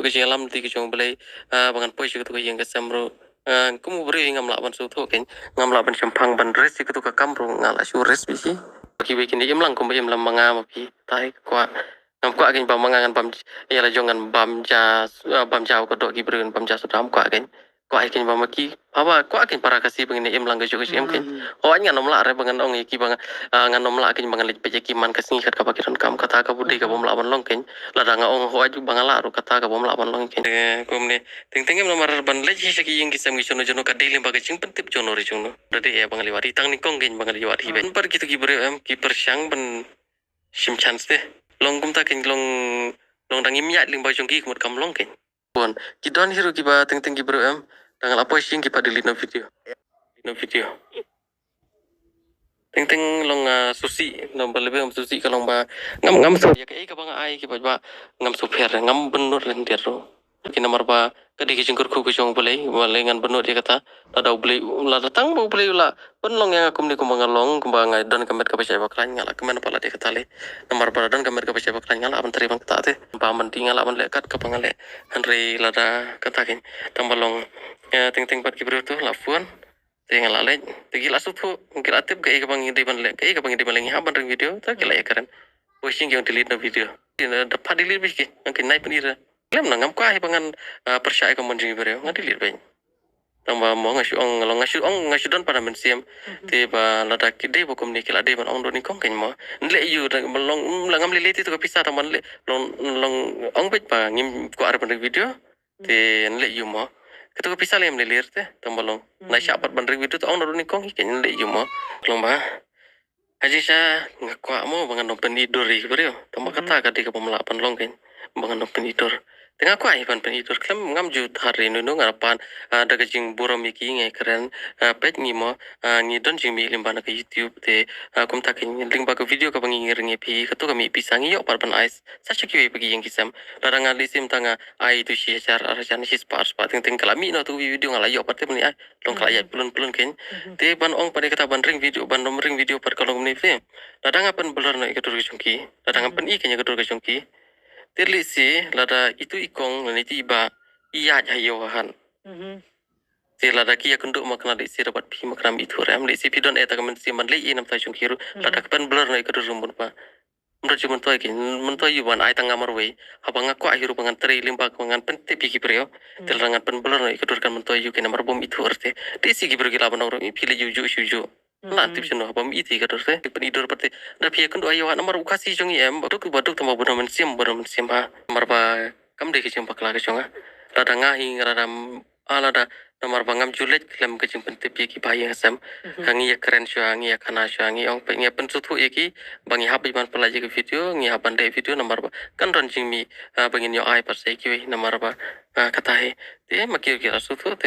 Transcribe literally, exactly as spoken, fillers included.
Jingïalam lynti ka jong U Blei, ah, ba ngan poi sha katu ka ïing ka sem ruh. Ah, kum u briew hi ngam lah ban sngewthuh kein, ngam lah ban shemphang ban risk ïa katu ka kam ruh nga la shu risk beit hi. Kiwei kin im lang kumba im lang ma nga ma phi, tai kwah. Ngam kwah kein ba ma nga ngan bam, ïa la jong ngan bam ja, ah, bam ja ka doh ki briew ngan bam ja suda, ngam kwah kein. Kwah kein ba ma ki, haba kwah kein para Khasi ba ngin im lang ka juk ka jingim kein. Hooid ngan ym lah re ba ngan ong ïa ki ba nga, ah, ngan ym lah kein ba ngan leit peit ïa ki man ka sngi kat kaba ki donkam, kata ka bym dei, ka bym lah ban long kein. Lada nga ong hooid ba nga lah ruh kata ka bym lah ban long kein. Eh, kumne, teng teng em namar ban leit hi sha ki ïing ki sem ki jong no jong no ka dei lyngba ka jingpyntip jong no re jong no. Da dei eh ba nga leit wad hi, tang nyngkong kein ba nga leit wad hi beit. Pat kito ki briew em ki pyrshang ban shim chance te. Long kumta kein, long, long dang im ïaid lyngba jong ki ka mut kam long kein. Bun, ki don hi ruh kiba teng teng ki briew em, dang la poi sha ïing ki pat delete noh video. Delete noh video. Teng teng long, ah, sngewsih, long ba lebe ngam sngewsih ka long ba ngam, ngam sngewsih ïa kaei kaba nga ai ki paidbah, ngam sngewpher, ngam bynnud lyndet ruh. Ki namar ba ka dei ka jingkyrkhu ka jong U Blei, U Blei ngan bynnud ïa kata, lada U Blei, lada tang ba U Blei u la pynlong ïa nga kumne kumba nga long, kumba nga don ka met kaba shai ba khlaiñ, nga la kmen pat lade kata lei. Namar ba la don ka met kaba shai ba khlaiñ nga lah ban trei ban kata te. Ba man ti nga lah ban leh kat kaba nga leh. Hynrei lada kata kein, tang ba long, eh, teng teng pat ki briew tu la phone. Te nga la leit, te ki la sngewthuh, ki la tip kaei kaba ngi dei ban leh, kaei kaba ngi dei ban leh, ngi hap ban ring video, te ki la ïakren. Poi sha ïing ki ong delete noh video. Te da pat delete beit ki, ngan ki nai pyni re. Lem na ngam kwah hi ba ngan, ah, pyrshah ïa ka mon jong ki briew, nga delete beit. Tang ba mo nga shu ong, nga long nga shu ong, nga shu don pat na mynsiem. Te ba lada ki dei ba kumne ki la dei ban ong dei nyngkong kein mo. Nleh ïa u, da long, mm, la ngam lei lei te tu ka pisa tang ban leh, long, long ong beit ba ngim kwah re ban ring video. Te nleh ïa u mo. Katu ka pisa lei em lei lei te, tang ba long. Na shah pat ban ring video te ong na dei nyngkong hi kein, nleh ïa u mo. Long ba. Ha jingshisha nga kwah mo ba ngan ym pyni dur ïa ki briew. Tang ba kata ka dei kaba ym lah ban long kein, ba ngan ym pyni dur. Te nga kwah hi ban pyni dur khlem, ngam ju thad ïa uno uno, nga la pan, ah, da ka jingburom ïa ki ngi kren, ah, peit ngi mo, ah, ngi don jingmih lyngba na ka YouTube te, ah, kumta kein lyngba ka video kaba ngi ring ïa phi, katu ka mih pisa ngi ïoh pat ban ai sa sha kiwei pat ki ïing ki sem. Lada nga leit sim tang nga ai tu shi hajar, ar hajar, shi spah, ar spah, teng teng ka la mih noh tu video nga la ïoh pat te ban ai. Long ka la ïaid pyllun pyllun kein. Te ban ong pat ïa kata ban ring video, ban ym ring video pat ka long kumne phi. Lada nga pynblur noh ïa ka dur ka jong ki, lada nga pyni kein ïa ka dur ka jong ki. Te lehse lada itu i kong lane itu i bah i ïaid ha ïew ha hat. Te lada ki ïakynduh ma kane lehse da bad phi ma kane im ithuh re em, lehse phi don eh ta ka mynsiem ban leh ei na bynta jong ki ruh. Lada ka pynblur noh ïa ka dur ka jong u bah. Ym don jingmyntoi kein, myntoi ïa u ban ai tang nga marwei. Haba nga kwah hi ruh ba ngan trei lyngba ba ngan pyntip ïa ki briew. Te lada ngan pynblur noh ïa ka dur kan myntoi ïa u kein namar bym ithuh re te. Te lehse ki briew ki lah ban ong ruh, phi leh ïa u juh shu juh. Lah tip shano haba ym i te ka dur te. Pyn i dur pat te. Da phi ïakynduh ha ïew ha hat namar u Khasi jong ngi em, duk ba duk tang ba bun mynsiem, bun mynsiem ha. Namar ba kam dei ka jingbakla ka jong nga. Lada nga hi nga lada, ah, lada namar ba ngam ju leit khlem ka jingpyntip ïa ki ba ïing ha sem. Ka ngi ïakren shuwa, ngi ïakhana shuwa, ngi ong peit, ngi ïapynsngewthuh ïa ki ba ngi hap ban pynlait ïa ka video, ngi hap ban leh video namar ba kan don jingmih, ah, ba ngin ïoh ai pat sa ïa kiwei namar ba, ah, kata hi. Te ma ki ki la sngewthuh te.